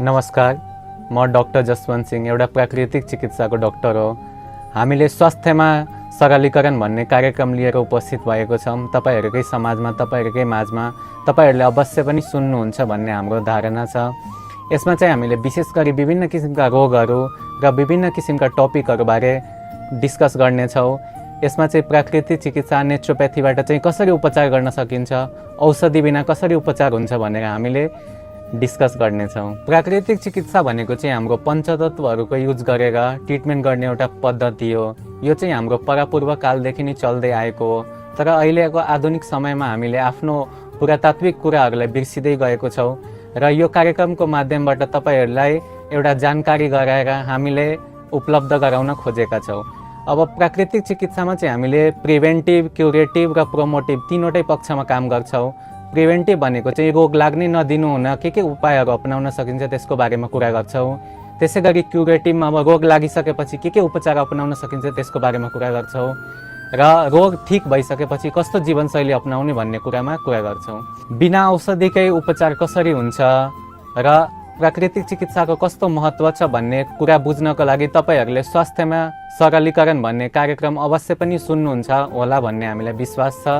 नमस्कार, म डाक्टर जसवन्त सिंह एउटा प्राकृतिक चिकित्साको डाक्टर हो। हामीले स्वास्थ्यमा सरलीकरण भन्ने कार्यक्रम लिएर उपस्थित भएको छौँ। तपाईहरुकै समाजमा, तपाईहरुकै माझमा तपाईहरुले अवश्य पनि सुन्नुहुन्छ भन्ने हाम्रो धारणा छ। यसमा चाहिँ हामीले विशेष गरी विभिन्न किसिमका रोगहरू र विभिन्न किसिमका टपिकहरू बारे डिस्कस गर्नेछौँ। यसमा चाहिँ प्राकृतिक चिकित्सा नेचुरोप्याथीबाट चाहिँ कसरी उपचार गर्न सकिन्छ, औषधि बिना कसरी उपचार हुन्छ भनेर हामीले डिस्कस गर्नेछौँ। प्राकृतिक चिकित्सा भनेको चाहिँ हाम्रो पञ्चतत्त्वहरूको युज गरेर ट्रिटमेन्ट गर्ने एउटा पद्धति हो। यो चाहिँ हाम्रो परापूर्व कालदेखि नै चल्दै आएको हो। तर अहिलेको आधुनिक समयमा हामीले आफ्नो पुरातात्विक कुराहरूलाई बिर्सिँदै गएको छौँ र यो कार्यक्रमको माध्यमबाट तपाईहरुलाई एउटा जानकारी गराएर हामीले उपलब्ध गराउन खोजेका छौँ। अब प्राकृतिक चिकित्सामा चाहिँ हामीले प्रिभेन्टिभ, क्युरेटिभ र प्रोमोटिभ तीनवटै पक्षमा काम गर्छौँ। प्रिभेन्टिभ भनेको चाहिँ रोग लाग्नै नदिनु हुन के उपायहरू अपनाउन सकिन्छ त्यसको बारेमा कुरा गर्छौँ। त्यसैगरी क्युरेटिभमा अब रोग लागिसकेपछि के उपचार अपनाउन सकिन्छ त्यसको बारेमा कुरा गर्छौँ र रोग ठीक भइसकेपछि कस्तो जीवनशैली अपनाउने भन्ने कुरामा कुरा गर्छौँ। बिना औषधिकै उपचार कसरी हुन्छ र प्राकृतिक चिकित्साको कस्तो महत्त्व छ भन्ने कुरा बुझ्नको लागि तपाईहरुले स्वास्थ्यमा सरलीकरण भन्ने कार्यक्रम अवश्य पनि सुन्नुहुन्छ होला भन्ने हामीलाई विश्वास छ।